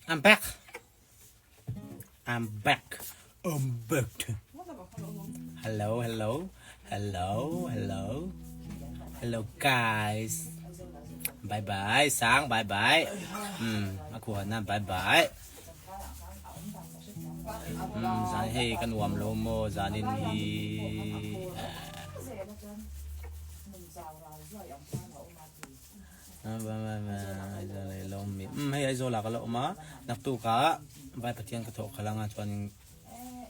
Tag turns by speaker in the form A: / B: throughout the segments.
A: I'm back. I'm back. I'm back. Hello, hello, hello, hello. Hello guys. Bye bye, sang bye bye. A khuan na bye bye. Zan hei kan uam lo maw zanin hi. Hei Aizawl ah ka la awm a, naktuk ah Vai Pathian ka thawh khalh anga chuanin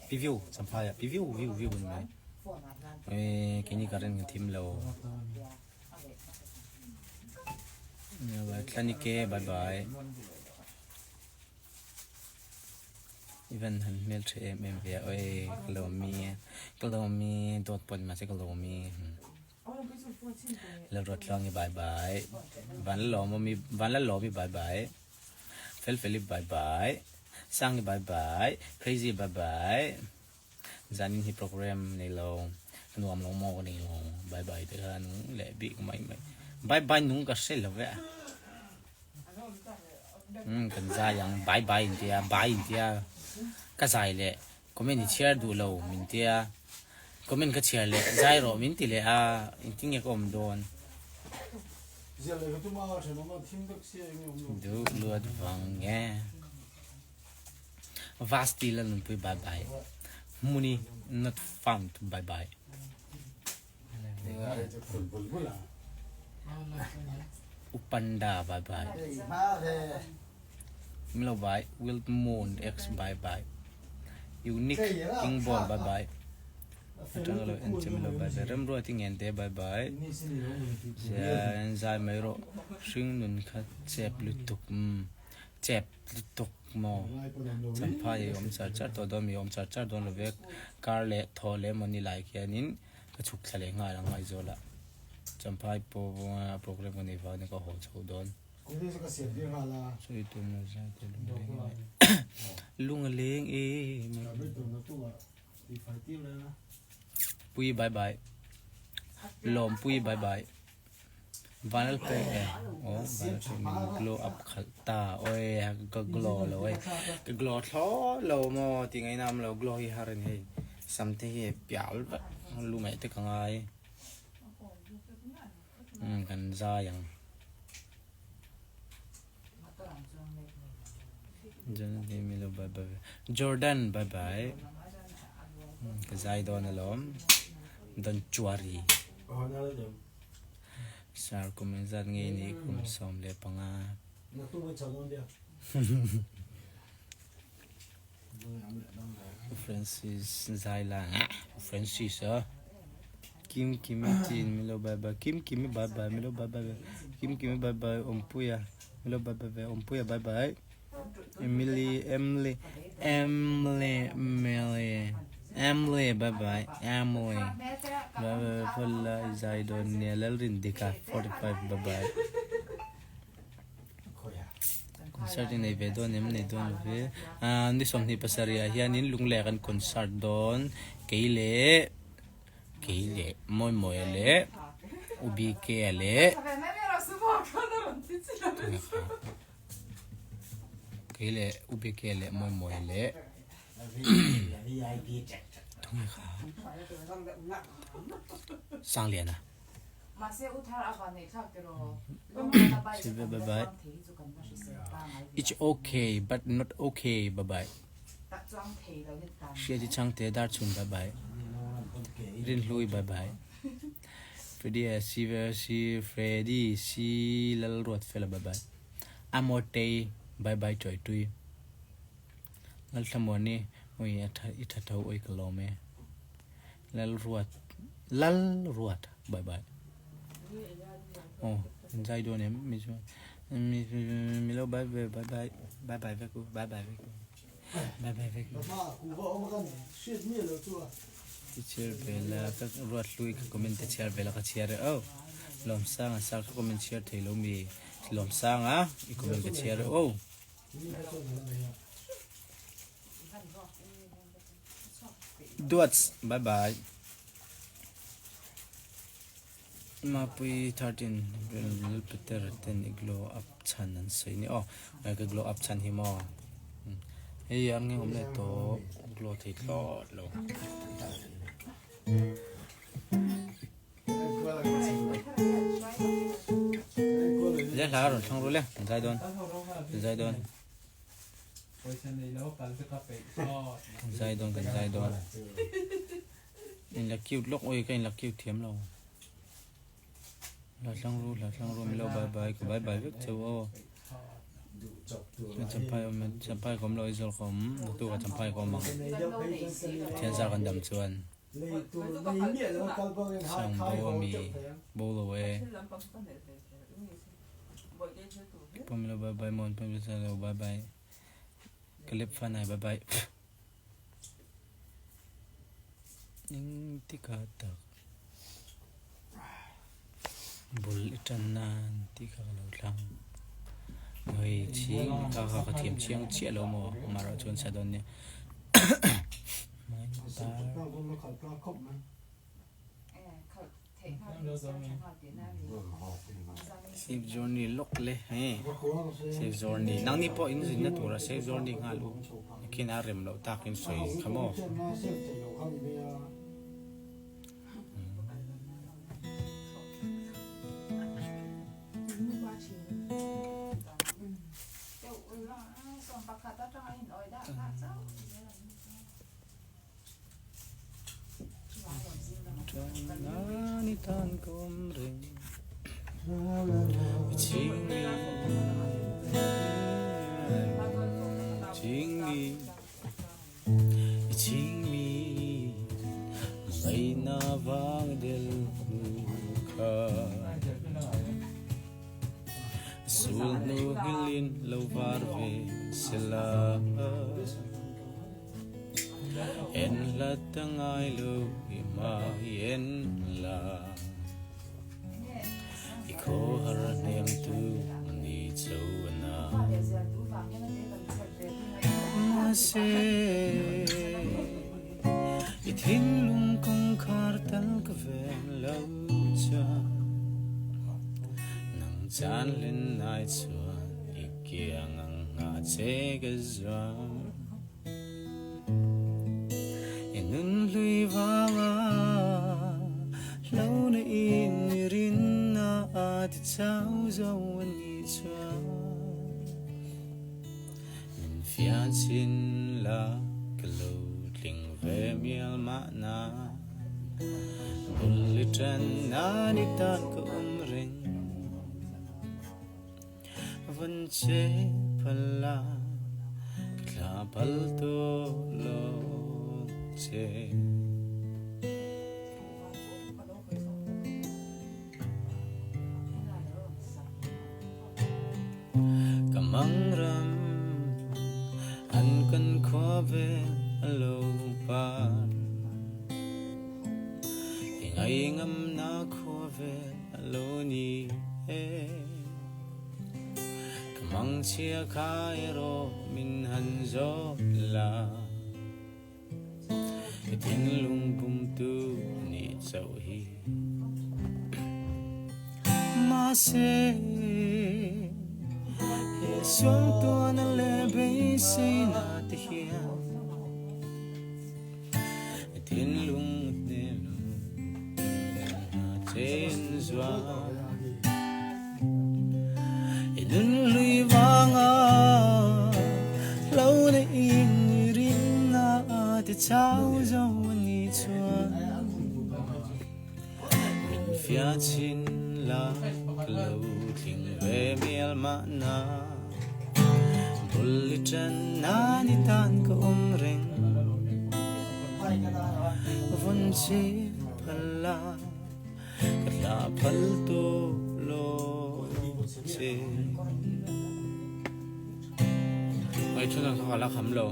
A: pi viu Champhai ah pi viu viu viu a ni mai. Keini current kan thim lo. Thlanike bye bye. Even han hmel tha em em ve a oi ka lawm i ka lawm i dawt pawh ni mahse ka lawm i. Lalruatluangi bye bye Vanlalawmawmi Vanlalawmi bye bye Felfeli bye bye Sangi bye bye Crazy bye bye Zanin hi program nei lo ka nuam lo maw ka nei lo bye bye te kha nung leh bik mai mai bye bye nung ka hre lo ve a umm kan zai ang bye bye intia bye intia ka zai leh Comment i chhiar duh lo min tia, comment ka chhiar leh zai rawh min ti leh a, engtin nge ka awm dawn? Duh luat vang nge. Vasti la nunpui bye bye. Hmuni not found bye bye. Upanda bye bye. Milo bye. Wild Moon X bye bye. Unique King Ball bye bye. Atanga lo en che milo bye bye. Remruati ngen te bye bye. Zai zai mai ro. Hring nun kha chep lutuk. Chep lutuk maw? Champhai i awm char char tawh dawn mi awm char char dawn lo ve kar leh thaw leh mawni lai khianin ka chhuk thla leh nghal ang Aizawl ah Champhai pawh program ka nei vang in ka haw chho dawn. Sawi tum lo zai te lung a leng e lung a leng e Pui bye bye Lawmpui bye bye. Vanal pek e aw vanal pek min glow up khalh ta oi ka glow lo e ka glow thlawt lo maw ti ngaihna awm lo glow hi har a ni hei sam te hi pial vek lu ngaih te ka ngai umm kan zai ang Jordan bye bye ka zai dawn alawm don chuari. Sir kum engzat nge i nih kum 15. Francis Zaila Francis a Kim Kimi chin milo bye bye Kim Kimi bye bye milo bye bye Kim Kimi bye bye Awmpuia milo bye bye Awmpuia bye bye Emily Emily Emily Emily Emily bye bye Emily bye bye Fulla i zai dawn nia Lalrindika 45 bye bye Concert i nei ve dawn em nei dawn lo ve ah ni 27 ah hianin lungleh kan concert dawn kei leh kei leh Mawimawia leh U BK-a leh Kei leh U BK leh Mawimawia leh Tunge kha Sangliana Bye bye It's okay but not okay bye bye Hriati Chhangte Darchhun bye bye Rinhlui bye bye Freddy si Freddy si Lalruatfela bye bye Amawtei bye bye Chawitui Lalthlamuani ui a tha i tha tho ui ka lawm e Lalruat Lalruat bye bye Aw in zai dawn em mi chuan mi mi lo bye bye bye bye bye bye vek u bye bye vek u bye bye vek u Teacher Bella ka ruat hlui ka comment te chhiar Bella ka chhiar e aw Lawmsanga sir ka comment chhiar thei lo mi Lawmsanga i comment ka chhiar e aw. Duats bye bye. Mapui 13 Lil Peter ten i glow up chhan an sawi ni aw ka glow up chhan hi maw hei an nge awm leh tawh glow thei thlawt lo. Le hla rawn thlang ru le kan zai dawn kan zai dawn kan zai dawn kan zai dawn in la cute lawk oi ka in la cute thiam lo hla thlang ru hla thlang ru milo bye bye ka bye bye vek cheu aw champhai awm champhai ka awm lo Aizawl ka awm naktuk ah champhai ka awm ang Pathian zar kan dam chuan. Sang bo ami bo lo e. Pawm lo bye bye mon pawm lo bye bye Caleb fanai bye bye. Ning tika tak bul i tan nan tih kha ka lo thlang. Hei chhing kha kha ka thiam chiang chiah lo maw amaherawh chuan sa dawn nia. Safe journey lawk le hei safe journey nangni pawh in zinna tura safe journey nghal u khin a rem loh takin sawi kha maw. Sulhnu nghilhin lo var ve sela. En hlat a ngai lo i hmai en la. I khawhar hnem tu ni cho na. Mahse i thinlung kawngkhar tal ka ven lo cha. Nang chan len nai chuan i kiang ang nga che ka zuam. I nun hlui vanga hlo na in i rinna a ti chau zo a ni chuan min fiah chin la ka lo tling ve mial mahna bul i tan nan i tan ka awm reng. Van che phal la ka thla phal tawh lo che. Ka mang ram an kan khua ve a lo par. I ngai ngam na khua ve a lo ni e. Ka mangchhia kha erawh min han zawt la. I thinlung bumtu nih chauh hi. Mahse, he suangtuahna leh beiseina te hian i thinlung hnem a chen zual. I nun hlui vanga hlo na in i rinna ti chau zo a ni chuan min fiah chin la ka lo tling ve mial mahna bul i tan nan i tan ka awm reng vawn che phal la. Ka hla phal tawh lo che. Ai thuna kha la kham lo.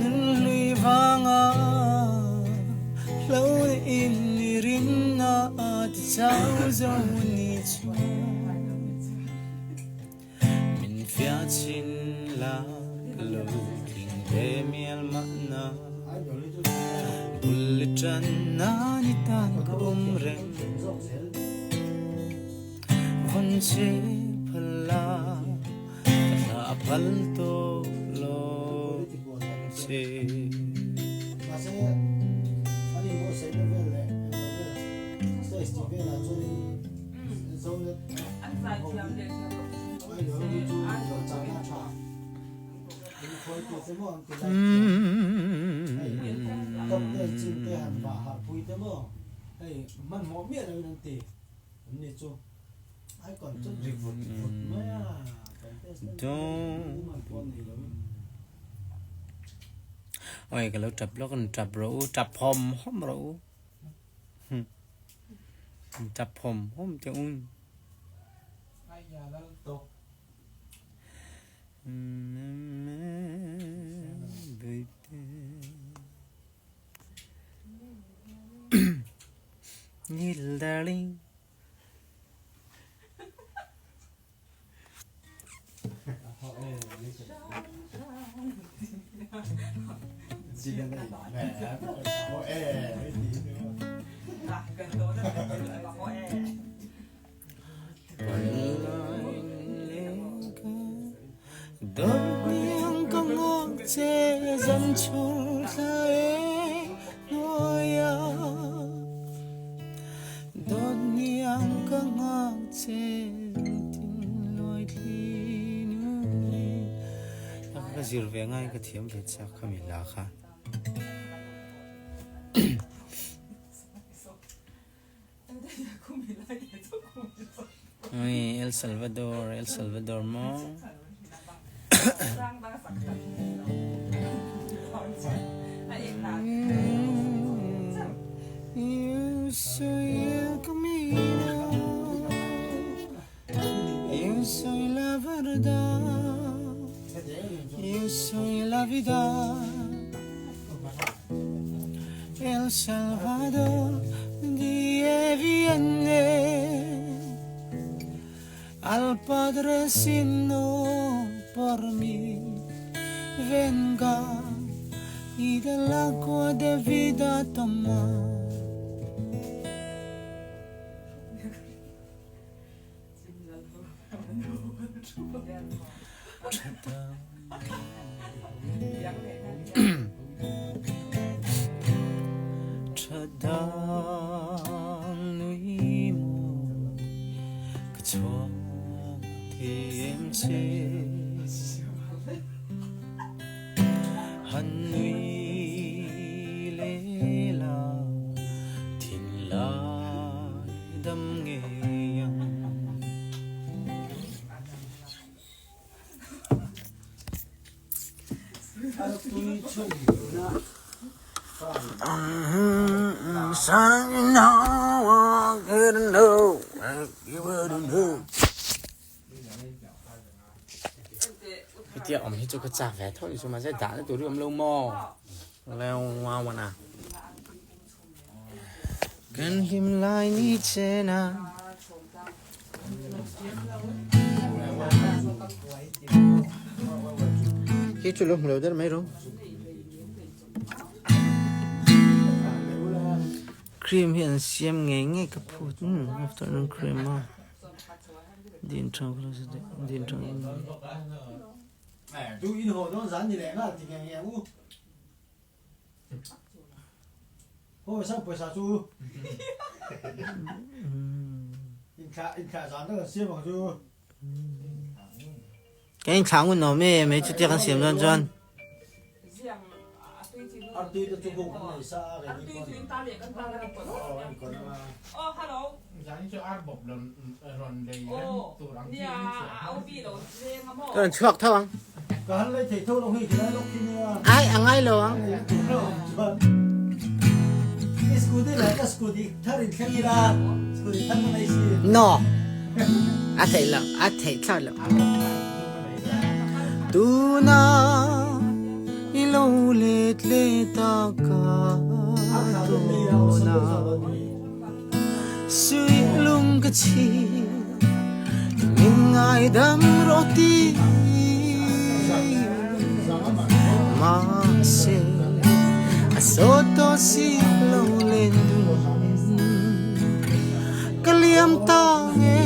A: Nunhlui vanga hlo in i rinna a ti chau zo ni chu. Fia chin la ka lo tling ve mial mahna Bul i tan nan i tan ka awm reng Vawn che phal la ka thla a phal tawh lo che. Oi ka lo tap lawk an tap rawh u tap hawm hawm rawh u tap hawm hawm teh un. Little darling. Ka zir ve ngai ka thiam ve chak kha mi la kha. Ui, El Salvador, El Salvador maw? Yo soy el camino, yo soy la verdad, yo soy la vida. El Salvador die viene al Padre sino por mí venga y del agua de vida toma. Tha dang nui maw ka chhuak thiam che Han nui le la thinlai dam ngei ang. Hetia awm hi chu ka chak ve tho ni chu mahse dahna tur hi awm lo maw leo wana kan hlim lai ni chena Khi chu lo hmu lo der mai ro. Cream hi an siam ngei ngei ka phut afternoon cream a din thang din thang
B: Tu in ho don zan ni le nga ti nge nge u. Ho sa pawisa chu. In thla in thla zan ta kan siam ang chu.
A: Kan in thla ngun awm e mai chutia kan siam dawn chuan.
B: Artui te chu buk an nei sa a kan ni pawn. Aw an kawn a.
A: Ka rawn chhuak tho ang.
B: Ka han lei thei tho lo hei khilai lawk khi nia.
A: Ai a ngai lo ang.
B: I scooty leh ka scooty thar in thleng ila scooty thar ka nei si.
A: No. A theih lo, a theih thlak lo. Tuna i lo let let a ka tuna. Suih lung ka chhi min ngaidam rawh ti si lo len dun ka liam ta nge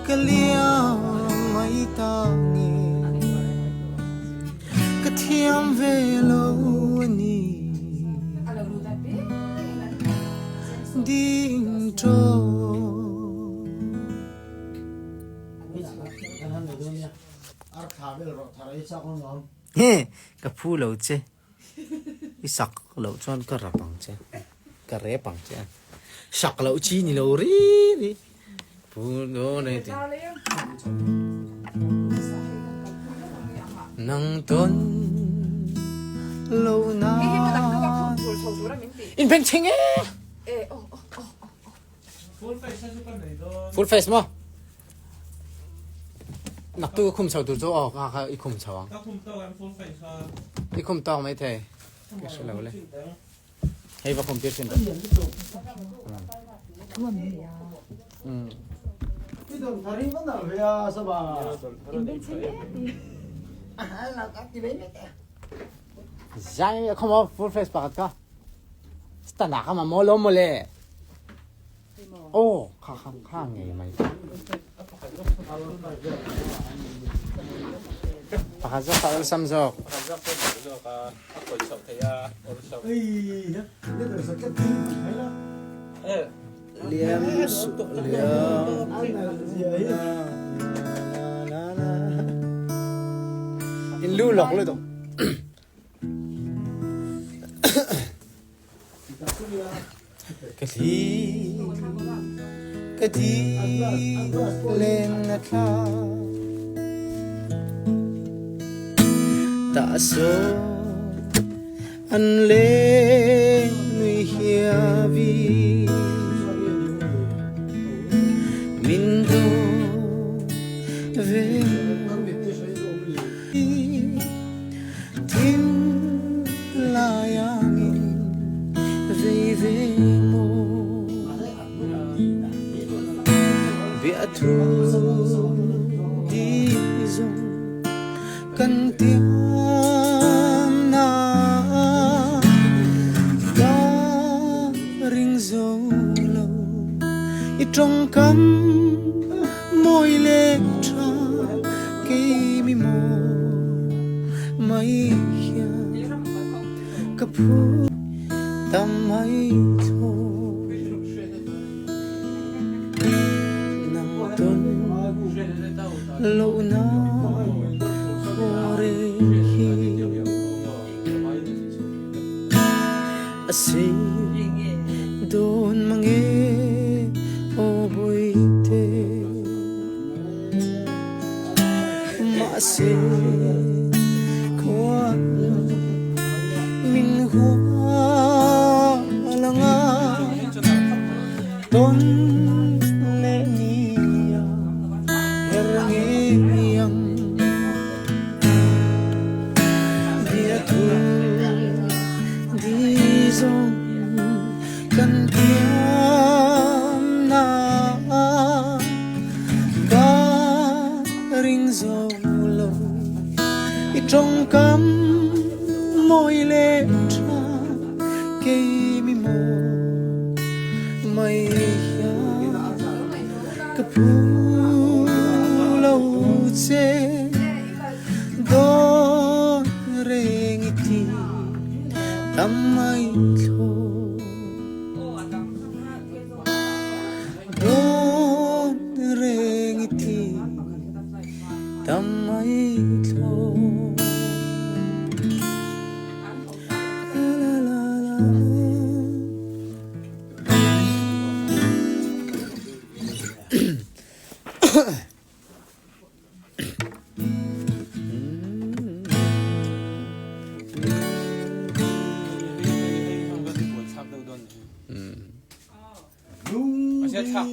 A: ka liam mai ta nge ka thiam ve lo a ni ding tawh. He, ka phu lo che. I sak loh chuan ka rap ang che. Ka rep ang che. Sak loh chi ni lo ri ri. Phu dawn e ti. Nang tawn lo na. In beng chhing e. Full face maw? Naktu ka khum chho tur chu aw kha kha i khum chho ang.
C: Ka khum tawk em full face kha.
A: I khum tawk mai thei. Ka hre lo le. Hei va khum tir thin rawh. Zai khom aw full face pakhat kha. Stana kha ma maw lo maw le. Aw kha kha kha ngei mai. Pakhat zawk kha awlsam zawk.
C: Pakhat zawk pawh duh zawk a, a kawi chhoh theih a, awlsam.
A: Liam suh liam na na na na. In lu lawk lutuk. Ka thli ka di len na thla Ta so an le nui hiavi Min do ve Thim lai angin vei ve maw Biathu ti zong kan tiam na Ka ring zo lo i tawngkam mawi le tha kei mi maw mai hian ka phu ta mai thaw nang tawn lohna khuarel hi a si dawn mange aw Bawihte mahse khual min hual anga tawn leh nia her ngei ang. Biathu di zawng kan tiam na ka ring zo lo i tawngkam mawi leh tha kei mi maw mai hian ka phu lo che. Dawn reng i ti tam mai thlaw Dawn reng i ti tam mai thlaw La la la la.
C: Thlak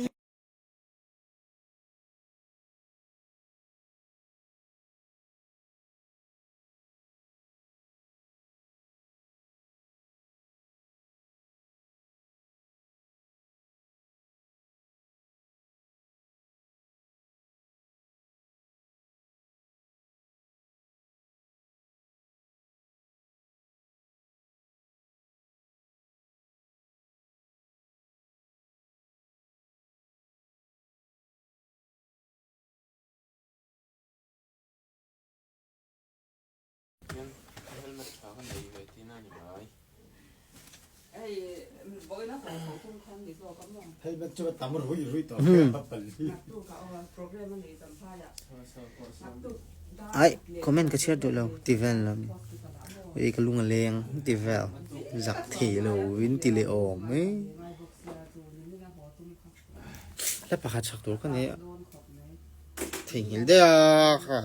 A: Ai comment ka chhiar duh lo ti vel lo ui ka lung a leng ti vel zak thei lo in ti leh awm mai hla pakhat chak tur ka nei a theihnghilh daih a kha.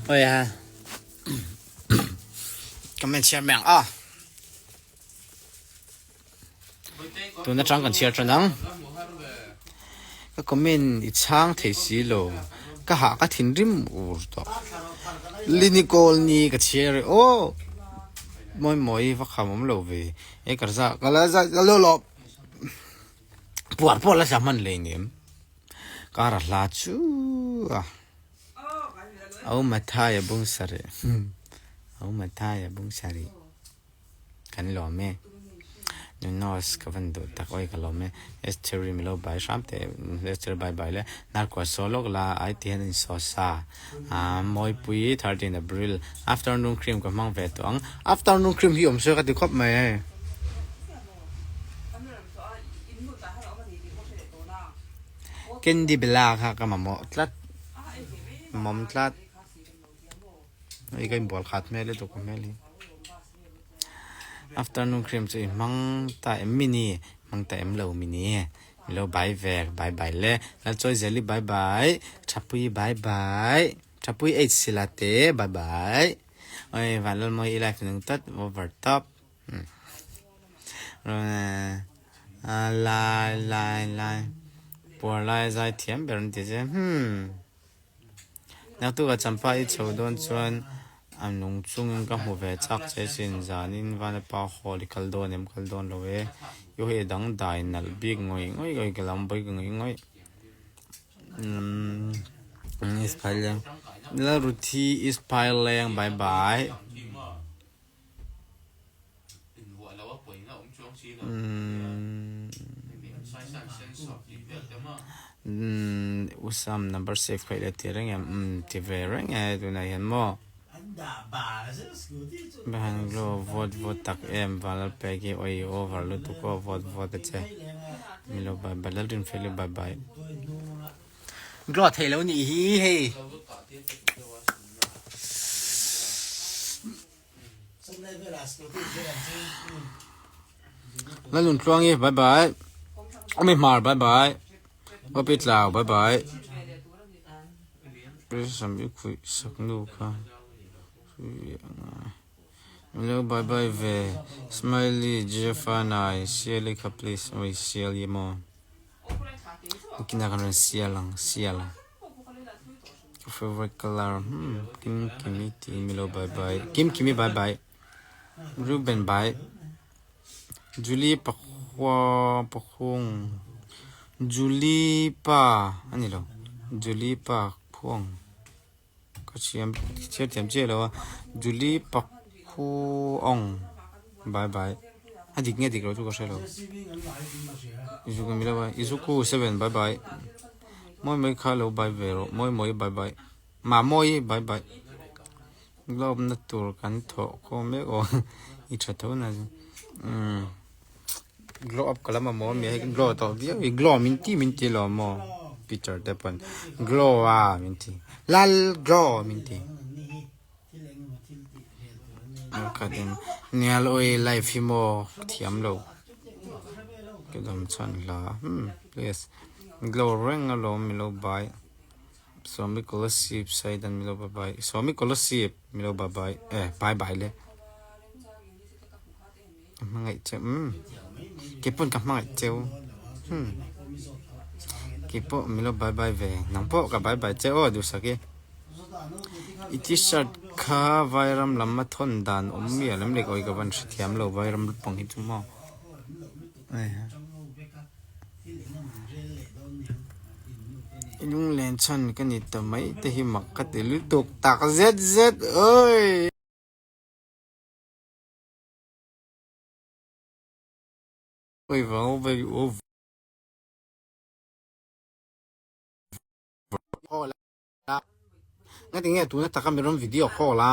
A: Oi ha. Comment share meng a. Tuna tang kan share tran ang. Ka comment i chhang thei si lo. Ka ha ka thinrim ur tawh. Linicol ni ka chhiar e aw. Mawi mawi va kham awm lo ve. E ka za ka la za ka lo lo. Puar pawh la tla hman lei nem. Kara hla chu a. Au Mathai a bung sarih. Au Mathai a bung sarih. Kan lawm e. Nunos ka van duh tak awi ka lawm e. Esther-i milo bai hram teh Esther bye bye le. Hnarkua saw lawk la ai ti hian a insaw sa. Aa Mawipui 13 April afternoon cream ka hmang ve tawh ang. Afternoon cream hi awm se ka ti khawp mai e. Candy Bella kha ka mamawh tlat. Mawm tlat. Hei ka inbual khat hmel e tuk hmel hi. Afternoon cream chu i hmang ta em mini hmang ta em lo mini milo bai vek bai bai le Lalchawi Zeli bai bai Thapui bai bai Thapui H sila te bai bai oi Vanlalmawi i life nung tlat over top lai lai lai puar lai zai thiam ber an ti che hmm. Naktuk a champa i chho dawn chuan a nung chungin ka hmu ve chak che sin zanin Vanapa hall i kal dawn em kal dawn lo e i hawi a dang dai nalh bik ngawih ngawih ngawih ka lam bawi ka ngawih ngawih umm is phaileng Lalruthi is phaileng bye bye. Usam number save kha ila ti reng em umm ti ve reng e tunah hian maw Banglo vawt vawt tak em Vanlalpeki awi over lutuk aw vawt vawt a che Milo bye bye Lalrinfeli bye bye. Glow thei lo nih hi hei. Lalun tluangi bye bye. Ami hmar bye bye. Opi tlau bye bye. Sam i khuih sak nu kha. Milo bye bye ve. Smiley Jefa nai siali kha please oi siali maw. Kina kan rawn sial ang sial a ka favourite colour hmm kim kimi tih milo bye bye kim kimi bye bye Reuben bye Julie pakhua pakhung Julie pa a ni lo Julie pa phuang ka thiam chhiar thiam chiah lo a Julie Pakhuong bye bye a dik nge dik lo chu ka hre lo Izuku mi lo a Izuku 7 bye bye mawi mawi kha lo bye ve rawh mawi mawi bye bye ma mawi bye bye globe na tur kan thawh khawm mek aw i tha tho na chu umm Glow up ka la mamawh a mi hei glow tawh viau hi glow min ti min ti lo maw picture te pawn glow a min ti lal glow min ti khatin nial oi life hi maw thiam lo ka dam chhan hla hmm please glow reng alawm milo bai sawmi scholarship saidan milo bye bye sawmi scholarship milo bye bye eh bye bye le. Ka hmangaih cheu umm keipawh ka hmangaih cheu hmm keipawh min lo bye bye ve nang pawh ka bye bye che aw duhsak i i t-shirt kha vairam lam a thawn dan awm miah lem lek awi ka van hrethiam lo vairam lupang hi chu maw i lunglen chhan ka ni ta mai te hi mak ka ti lutuk tak zet zet oi. Oi vang oi. Ngati nge tuna taka mi rawn video call a.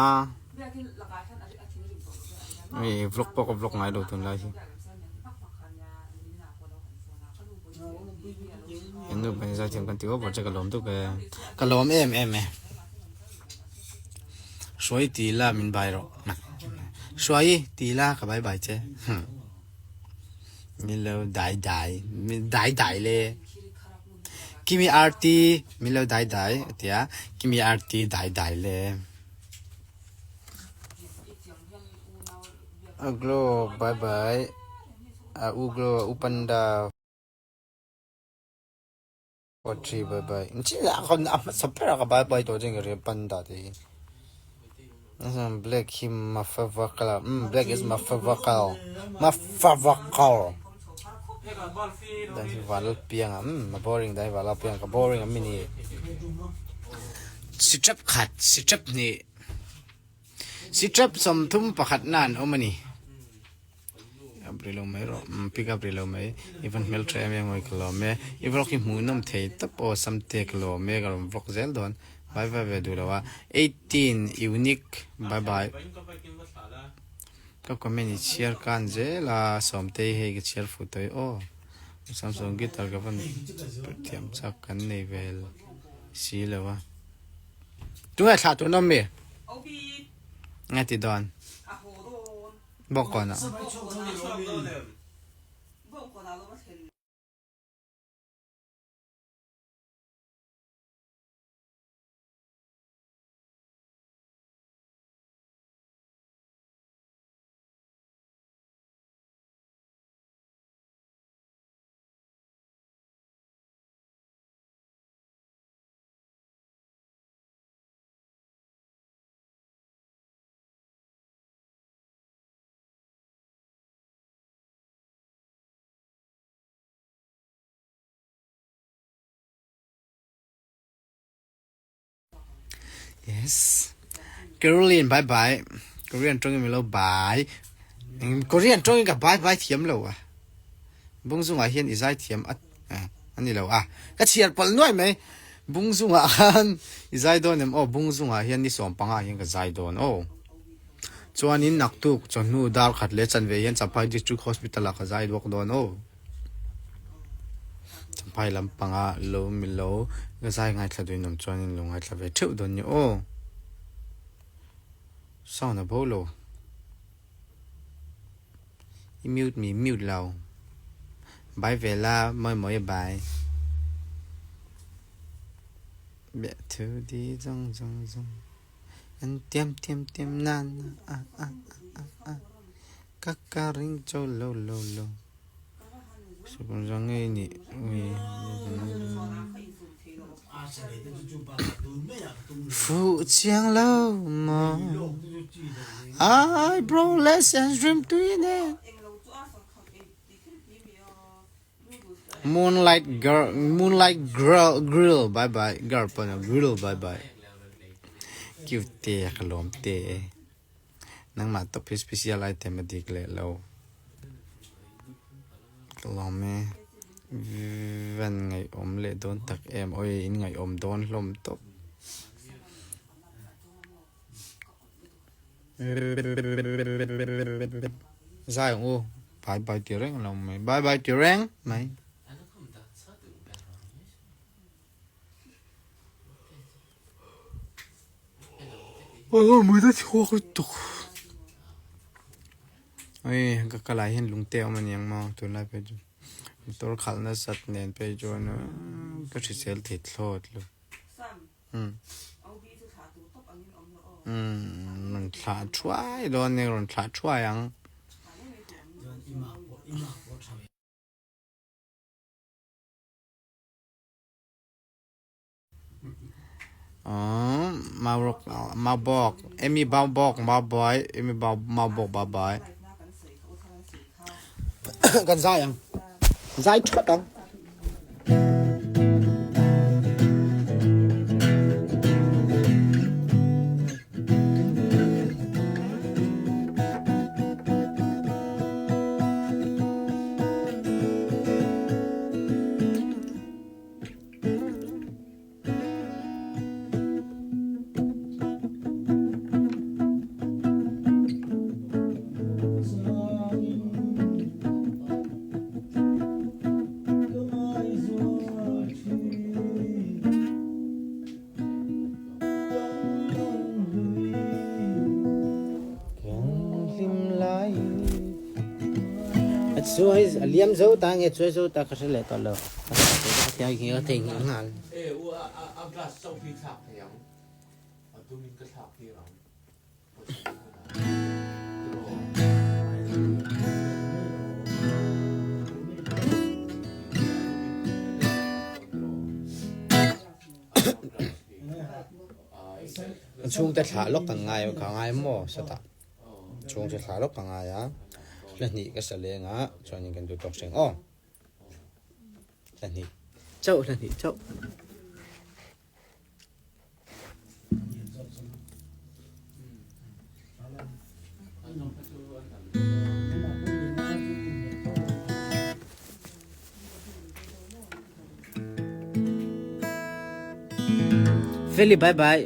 A: Hei vlog pawh ka vlog ngai lo tunlai hi. He nu pahnih zaithiam kan ti over che ka lawm deuh e. Ka lawm em em e. Hruai ti la min bai rawh. Hruai ti la ka bai bai che. Min lo dai dai min dai dai le. Kimi arti min lo dai dai a ti a. Kimi arti dai dai le. Aglo bye bye. A uglo upanda. Poetry bye bye. Nchi a kon a hmasa ber a ka bye bye tawh chuan ka hria panda te hi. Black hi my favorite color. Mm, black is my favorite color. My favorite color. Dan hi vanlal piang a. Mm, a boring dan hi vanlal piang ka boring a mini. Si trap khat, si trap hnih. Si trap 31 na an awm a ni. Up rih lo mai rawh umm pick up rih lo mai i van hmel tha em em awih ka lawm e i vlog hi hmuhnawm thei tawp aw samte ka lawm e ka rawn vlog zel dawn bye bye ve duh lo a 18 unique bye bye ka comment i chhiar kan zel a sawmtei hei ka chhiar fuh tawh i aw samsung guitar ka van thiam chak kan nei vel si lo a tunge thlah tur nawm mi nge ti dawn. Bawkkawnah. Yes. Korean bye bye. Korean tawngin min lo bye. Korean tawngin ka bye bye thiam lo a. Bungzungah hian i zai thiam a a ni lo a. Ka chhiar pawlh nuai mai. Bungzungah khan i zai dawn em aw Bungzungah hian ni 15 hian ka zai dawn aw. Chuanin naktuk chawhnu dar khat leh chanve hian Champhai District Hospital ah ka zai bawk dawn aw. Champhai lampanga lo mi lo ka zai ngaithla duhin awm chuanin lo ngaithla ve theuh dawn ni aw. Sound a bo lo. I mute mi mute lo. Bai ve la mawi mawi bai. Bia thu di zong zong zong. An tiam tiam tiam na na a a a a a ka ka ring cho lo lo lo. Fuh chiang lo maw I bro let's and dream tui ne Moonlight girl moonlight girl grill bye bye girl pon grill bye bye cute te ka lawm te e Nangmah top hi special item a dik leh lo. Ka lawm e. Van ngaihawm leh dawn tak em. Oi in ngaihawm dawn hlawm tawp. Zai ang u. Bye bye ti reng lo mai. Bye bye ti reng mai. Oi ka kalai hian lungte a awm a niang maw tunlai phei chu motor khalh nasat nen phei chuan ka hrisel thei thlawt lo umm rawn thlah thuai dawn nia rawn thlah thuai ang. Maubawk Amy Baubawk Maubawi Amy Maubawk Baubawi kan zai ang zai that ang. Chuai a liam zo ta nge chuai zo ta ka hre leh tawh lo. Ka thei nghal nghal.
D: E u a a glass chauh hi thlak thei ang. A dumin ka thlak tir ang.
A: Chhungte thlah lawk kan ngai ka ngai maw sawtah chhungte thlah lawk ka ngai a hla hnih ka sa leng a chuanin kan duh tawk hreng aw hla hnih chauh hla hnih chauh. Feli bye bye.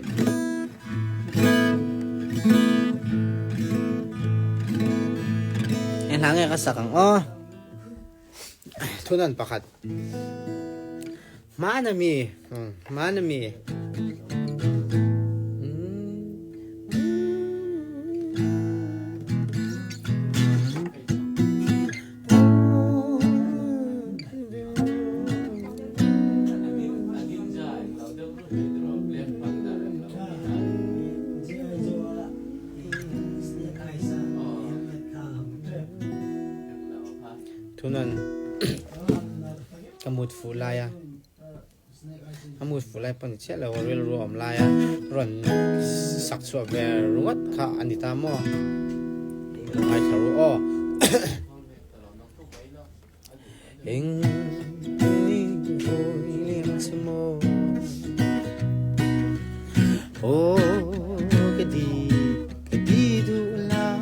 A: Eng hla nge ka sak ang aw. Thunan pakhat. Hmana mi, hmana mi. Tunan ka mut fuh lai a a mut fuh lai pawh ni chiah lo rilru a awm lai a rawn sak chhuah ve ringawt kha a ni ta maw ngaithla ru aw eng ni vawi liam chu maw aw ka di ka di duh lai.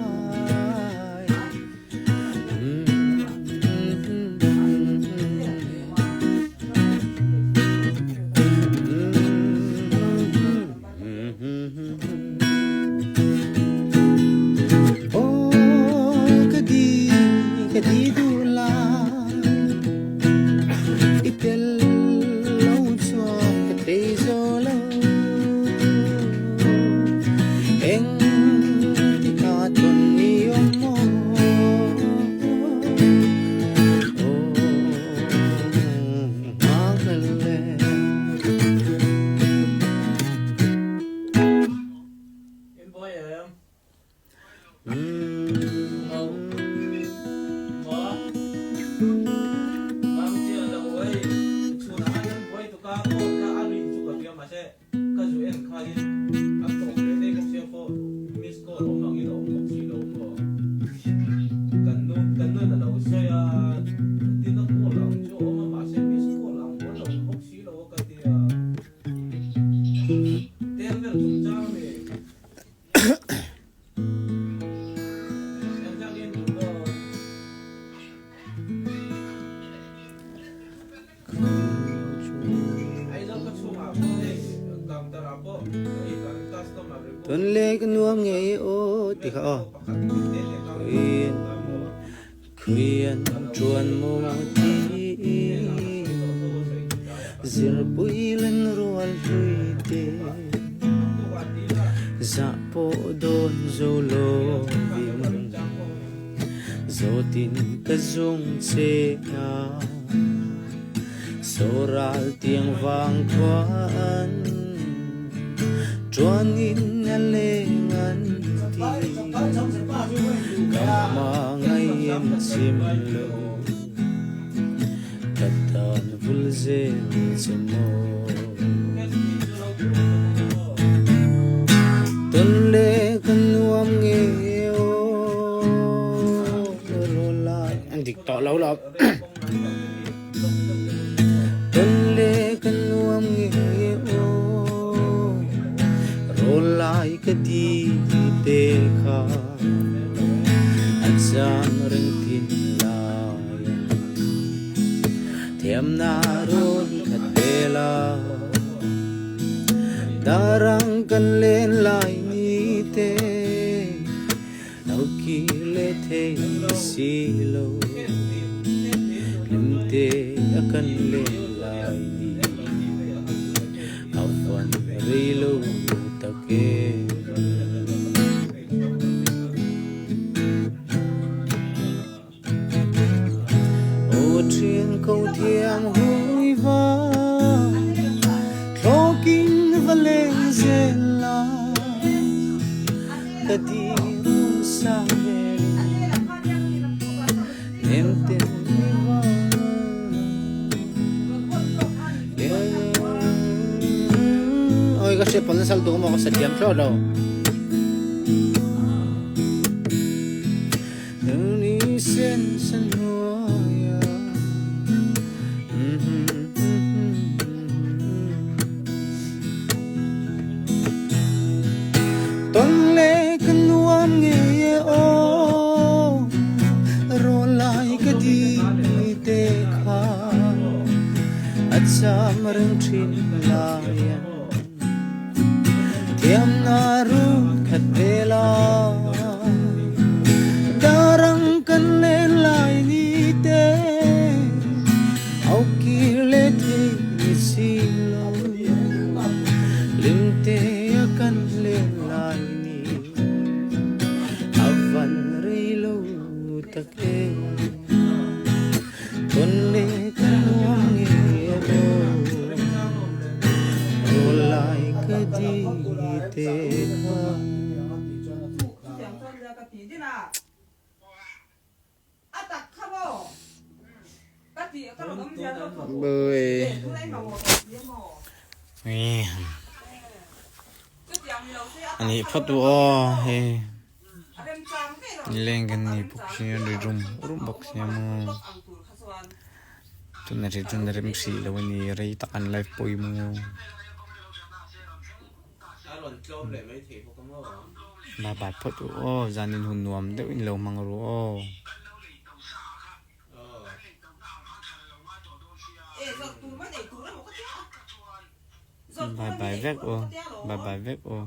A: Tuan le ka nuam ngei aw ti kha aw. Khuian khuian tuan maw ti zirpui len rual hlui te zah pawh dawn zo lovin zawtin ka zung che a Soral tiang vang khuan Tuanin a leng an ti Ka hmangaih em chim lo Ka tan vul zel che maw Tawn le ka nuam nge aw Rawlai An dik tawh lo lo. Tawn le ka nuam nge aw Rawlai ka di te kha A cam reng thin lai Thiamna rawn khat ve la Darang kan len lai ni te Lo ki le thei si lo. Hlimte a kan len lai ni a van rei lo tak em. Aw thian ko thiang hui va thlawkin va leng zel la ka di run sang verin nem ten mi va Oi ka hria pal nasal tu maw ka sa thiam thlawt lo. Ton le ka nuam ngei e aw Rawlai ka di te kha A cham reng thin lai an Thiamna rut khat ve la Darang kan len lai ni te Au kir le thei ni si lo Lim te a kan len lai ni A van rei lo tak e Ton le ka nuam ngei a maw Rawlai ka di te kha. Ani phawt u aw hei nileng kan ni bawk sia ri rum rum bawk sia maw tuna ri chuan rem hrih lo a ni rei tak an live pawh maw. Bye bye phawt u aw zanin hun nuam deuh in lo hmang ru aw. Bye bye vek aw bye bye vek aw.